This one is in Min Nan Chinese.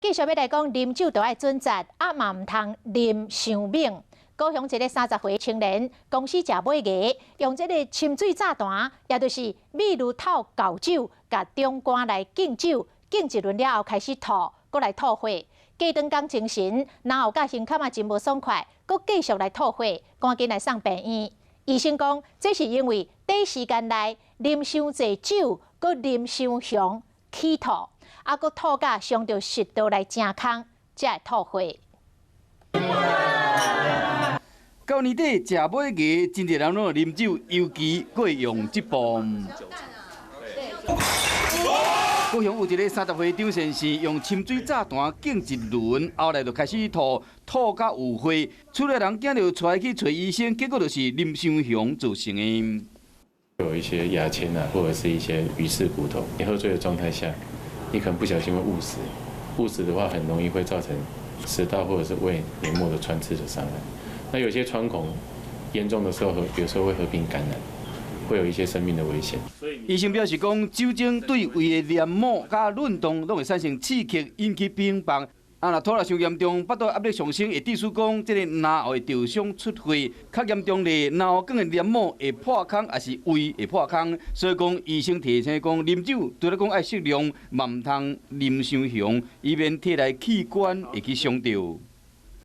繼續欲來講，啉酒著愛準節，啊嘛毋通啉傷猛。高雄一个30歲青年，公司食尾牙，用這个深水炸彈，也就是秘魯透厚酒，共長官來敬酒，敬一輪了後開始吐，閣來吐血。過轉工精神，然後佮胸坎仔真無爽快，閣繼續來吐血，趕緊來送病院。醫生講，這是因為短時間內啉傷濟酒，閣啉傷雄起吐。啊，閣吐甲傷著食道來成空，才會吐血。舊年底食尾牙，真濟人攏會啉酒，尤其閣會用這步。高雄有一个30歲張先生，用深水炸彈敬一輪，後來就開始吐，吐甲有血，厝內人驚著帶去揣醫生，結果就是啉傷雄造成的。有一些牙籤啊，或者是一些魚刺骨頭，你喝醉的狀態下，你可能不小心會誤食，誤食的話很容易會造成食道或者是胃黏膜的穿刺的傷害。那有些穿孔嚴重的時候，有時候會合併感染，會有一些生命的危險。醫生表示講，酒精對胃的黏膜佮潤動攏會產生刺激，引起反應。啊，若吐得傷嚴重，腹肚壓力上升，會致使講這个咽喉會受傷出血，較嚴重咧，咽喉管的黏膜會破空，抑是胃會破空。所以講，醫生提醒講，啉酒除了講愛適量，嘛毋通啉傷雄，以免體內器官會去傷著。